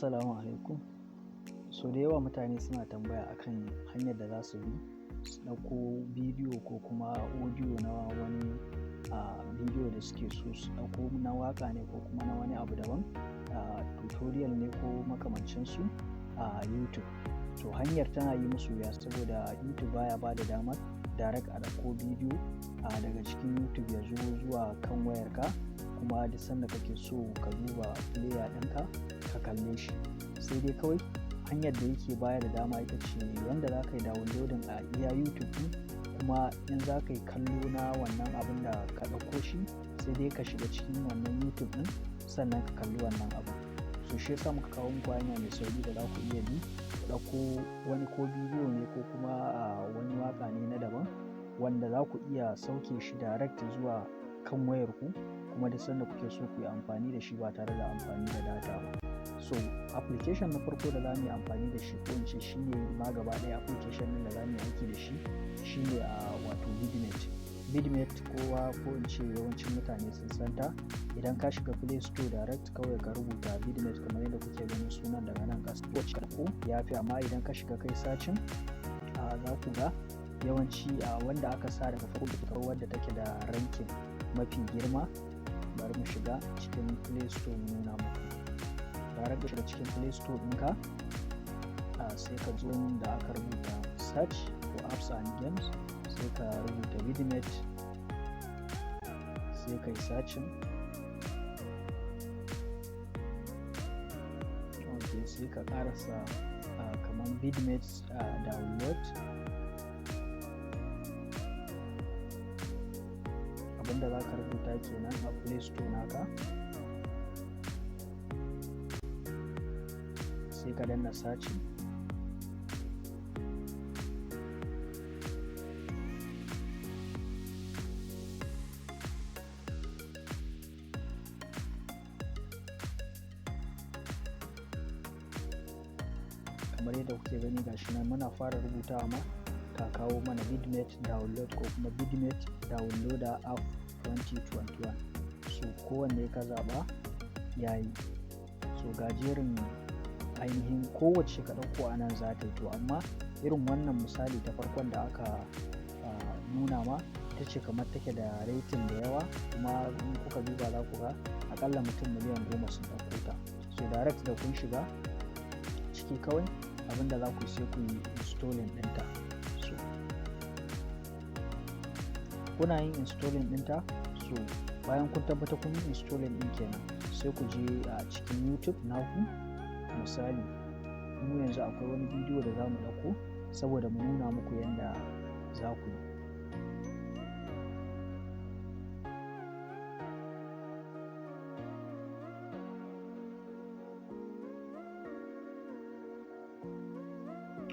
Assalamu alaikum. So da yawa mutane suna tambaya akan hanyar da za su bi su ɗauko bidiyo ko kuma audio na wani bidiyo da suke so su ɗauko, na waƙa ne ko kuma na wani abu daban, tutorial ne ko makamancinsu a YouTube. To hanyar tana yi musu wuya saboda YouTube baya ba da damar direct a ɗauko bidiyo daga cikin YouTube ya zo zuwa kan wayarka, kuma duk sanda kake so ka duba player ɗinka ka kalle shi. Sai dai kawai hanyar da yake bayar da dama ita ce yanda za ka yi downloading a iya YouTube ɗin, kuma in za ka yi kallo na wannan abun da ka ɗauko shi, sai dai ka shiga cikin wannan YouTube ɗin sannan ka kalli wannan abun. So shi yasa muka kawo muku hanya mai sauƙi da za ku iya bi ku ɗauko wani ko bidiyo ne ko kuma wani waƙa ne na daban wanda za ku iya sauke shi direct zuwa kan wayarku, kuma duk sanda kuke so ku yi amfani da shi ba tare da amfani da data ba. So application na farko da za mu yi amfani da shi, ko in ce shi ne ma gaba ɗaya application ɗin da za mu yi aiki da shi, shine wato VidMate. VidMate kowa, ko in ce yawancin mutane, sun san ta. Idan ka shiga Play Store, direct kawai ka rubuta VidMate kamar yadda kuke ganin sunan daga nan ƙasa ko ya fi, amma idan ka shiga kai searching, za ku ga yawanci wanda aka sa daga farko, wadda take da ranking mafi girma. Bari mu shiga cikin Play Store mu nuna muku. Direct ka shiga cikin Play Store ɗinka, sai ka zo da aka rubuta search for apps and games, sai ka rubuta VidMate, sai ka yi searching. Ok, sai ka ƙarasa kamar VidMate download. Abinda za ka rubuta kenan a Play Store naka, sai ka danna searching. Kamar yadda kuke gani, gashi nan muna fara rubutawa ma ta kawo mana VidMate download ko kuma VidMate downloader app 2021. So kowanne ka zaɓa yayi. So ga jerin ainihin kowace ka ɗauko a nan za ta yi. To amma irin wannan misali ta farkon da aka nuna ma, ita ce kamar take da rating da yawa, kuma in kuka duba za ku ga akalla mutum miliyan 10 sun ɗauko ta. So direct da kun shiga ciki, kawai abinda za ku yi, sai ku yi installing ɗinta. So kuna yin installing ɗinta, so bayan kun tabbata kun yi installing ɗin kenan, sai ku je a cikin YouTube naku. Misali, mu yanzu akwai wani bidiyo da za mu ɗauko saboda mu nuna muku yadda za ku yi.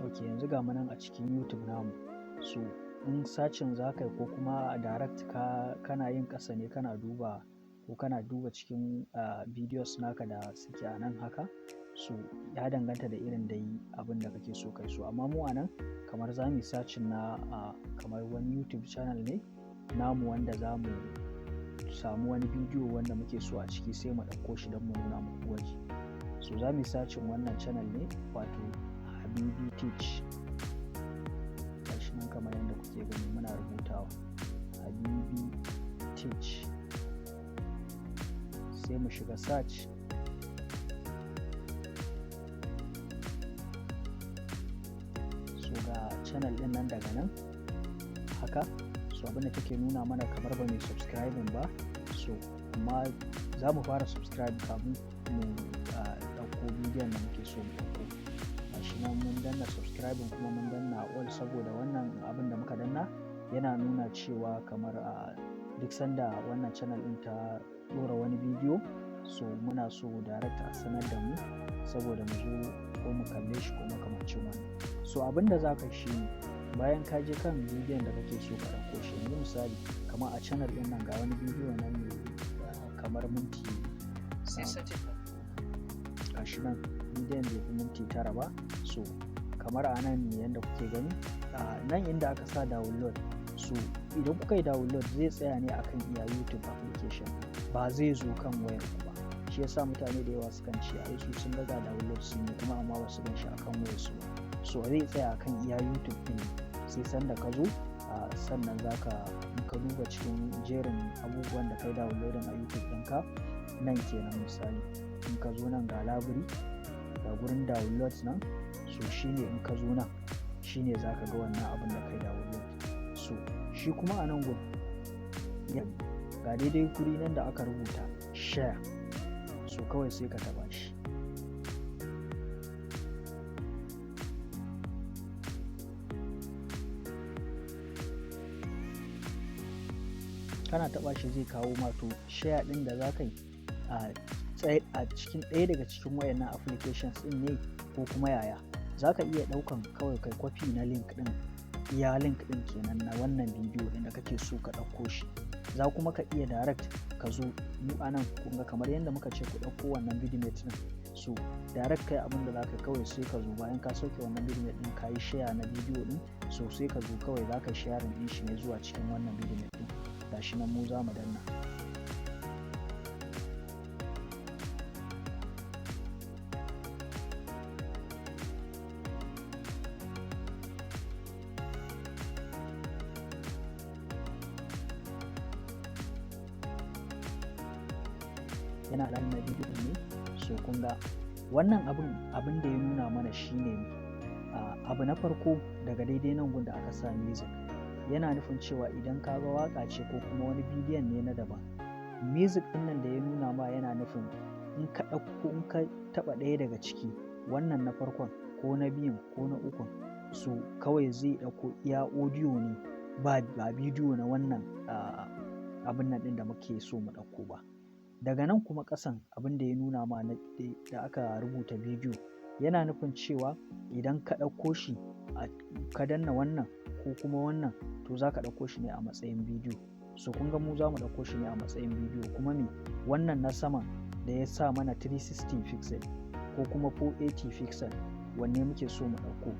Ok, yanzu ga nan a cikin YouTube namu. So in searching za ka yi ko kuma direct ka kana yin ƙasa ne kana duba ko kana duba cikin videos naka da suke a nan haka, so ya danganta da irin dai abin da kake so kai. So amma mu a nan kamar za mu yi searching na kamar wani YouTube channel ne namu wanda za mu samu wani bidiyo wanda muke so a ciki, sai mu ɗauko shi don mu nuna muku gwaji. So za mu yi searching wannan channel ne, wato Habibi Teach. Gashi nan kamar yadda kuke gani muna rubutawa, Habibi Teach, sai mu shiga search. So ga channel din nan daga nan haka. So abinda take nuna mana kamar ba mai subscribing ba, so amma za mu fara subscribe kamun mu ɗauko bidiyon da muke so mu ɗauko. Gashi nan mun danna subscribing kuma mun danna all, saboda wannan abin da muka danna yana nuna cewa kamar a duk sanda wannan channel ɗin ta ɗora wani bidiyo, so muna so direct a sanar da mu saboda mu zo ko mu kalle shi ko makamancin wannan. So abin da za ka shi ne, bayan ka je kan bidiyon da kake so ka ɗauko shi, yanzu misali kamar a channel ɗin nan ga wani bidiyo nan mai kamar minti, gashi nan bidiyon bai fi minti 9 ba. So kamar a nan yadda kuke gani, nan inda aka sa download, so idan kuka yi download zai tsaya ne akan iya YouTube application, ba zai zo kan wayar ku ba. Shi yasa mutane da yawa sukan ce ai su sun ga download sun yi kuma, amma ba su gan shi akan wayarsu ba. So zai tsaya akan iya YouTube ɗin ne, sai sanda ka zo sannan zaka in ka duba cikin jerin abubuwan da kai downloading a YouTube ɗinka nan kenan. Misali, in ka zo nan, ga library, ga gurin download nan. So shine in ka zo nan shine zaka ga wannan abin da kai download. So shi kuma a nan gun ga daidai guri nan da aka rubuta share. So kawai sai ka taba shi. Kana taba shi zai kawo ma. To, share din da za ka yi a cikin ɗaya daga cikin wayannan applications ɗin ne ko kuma yaya? Za ka iya ɗaukan kawai kai kwafi na link ɗin, iya link ɗin kenan na wannan bidiyo ɗin da kake so ka ɗauko shi. Za kuma ka iya direct ka zo mu a nan, kun ga kamar yadda muka ce ku ɗauko wannan Vidmate ɗin. So direct kai abin da za ka kawai sai ka zo, bayan ka sauke wannan Vidmate ɗin, ka yi share na bidiyo ɗin, so sai ka zo kawai za ka sharing ɗin shi ne zuwa cikin wannan Vidmate ɗin. Gashi nan mu za mu danna. Yana na bidiyo ne. So kun ga wannan abin da ya nuna mana shine, abu na farko, daga daidai nan gun da aka sa music, yana nufin cewa idan ka ga waka ce ko kuma wani bidiyon ne na daban, music din nan da ya nuna ma yana nufin in ka ɗauko, in ka taɓa ɗaya daga ciki, wannan na farkon ko na biyun ko na ukun, so kawai zai ɗauko iya audio ne, ba bidiyo na wannan abin nan ɗin da muke so mu ɗauko ba. Daga nan kuma ƙasan, abin da ya nuna ma da aka rubuta bidiyo, yana nufin cewa idan ka ɗauko shi, ka danna wannan ko kuma wannan, to za ka ɗauko shi ne a matsayin bidiyo. So kun ga mu za mu ɗauko shi ne a matsayin bidiyo. Kuma me wannan na saman da ya sa mana 360 pixel ko kuma 480 pixel, wanne muke so mu ɗauko?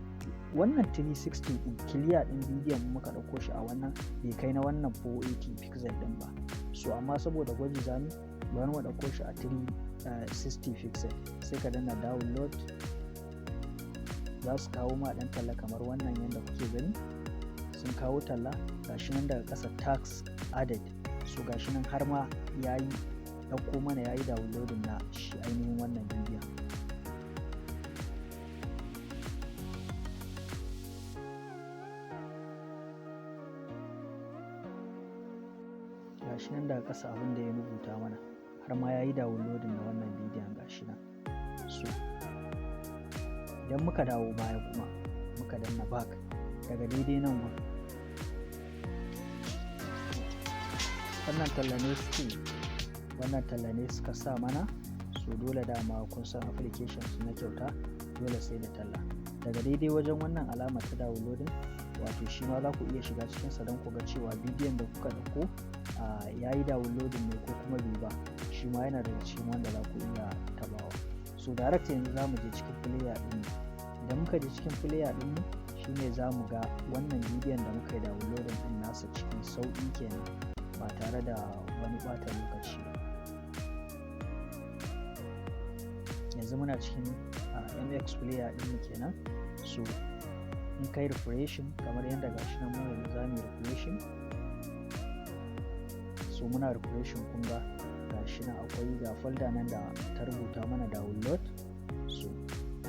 Wannan 360 ɗin, clear ɗin bidiyon muka ɗauko shi a wannan bai kai na wannan 480 pixel ɗin ba. So amma saboda gwaji zamu bari mu ɗauko shi a 360 pixel. Sai ka danna download. Za su kawo ma ɗan talla kamar wannan yadda kuke gani sun kawo talla. Gashi nan daga ƙasa tax added. So gashi nan har ma ya yi ɗauko mana, ya yi downloading na shi ainihin wannan bidiyon. Gashi nan daga ƙasa abin da ya rubuta mana, har ma ya yi downloading na wannan bidiyon, gashi nan. So idan muka dawo baya kuma muka danna back, daga daidai nan gun, wannan talla ne suka sa mana. So dole dama kun san applications na kyauta dole sai da talla. Daga daidai wajen wannan alama ta downloading, wato shi ma za ku iya shiga cikinsa don ku ga cewa bidiyon da kuka ɗauko ya yi downloading ne ko kuma bai ba. Shi ma yana daga cikin wanda za ku iya tabawa. So direct yanzu za mu je cikin player ɗin. Idan muka je cikin player ɗin mu, shine za mu ga wannan bidiyon da muka yi downloading ɗin nasa cikin sauƙi kenan, ba tare da wani ɓata lokaci ba. Yanzu muna cikin MX Player ɗin mu kenan. So in kai refreshing kamar yadda gashi nan mu yanzu za mu yi refreshing. So muna refreshing, kun ga gashi nan akwai, ga folder nan da ta rubuta mana download. So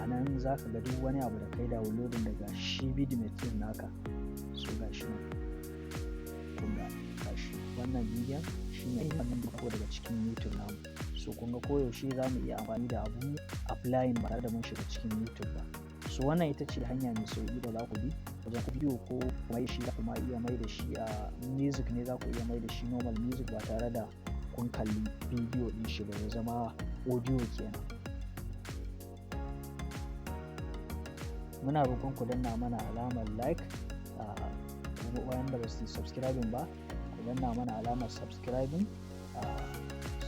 a nan za ka ga duk wani abu da kai downloading daga shi Vidmate din naka. So gashi nan, kun ga gashi wannan bidiyon shine wannan ko daga cikin YouTube namu. So kun ga koyaushe za mu iya amfani da abun applying ba tare da mun shiga cikin YouTube ba. So wannan ita ce hanya mai sauƙi da za ku bi wajen bidiyo ko mai shi, kuma iya mai da shi a music ne, za ku iya mai da shi normal music ba tare da kun kalli bidiyo din shi ba, ya zama audio kenan. Muna roƙon ku danna mana alamar like. Wanda ba su yi subscribing ba, ku danna mana alamar subscribing.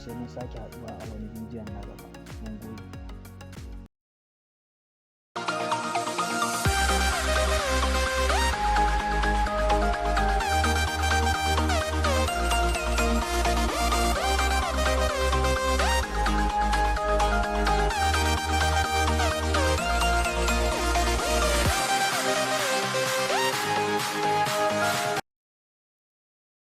Sai mun sake haɗuwa a wani bidiyon na gaba. Mun gode.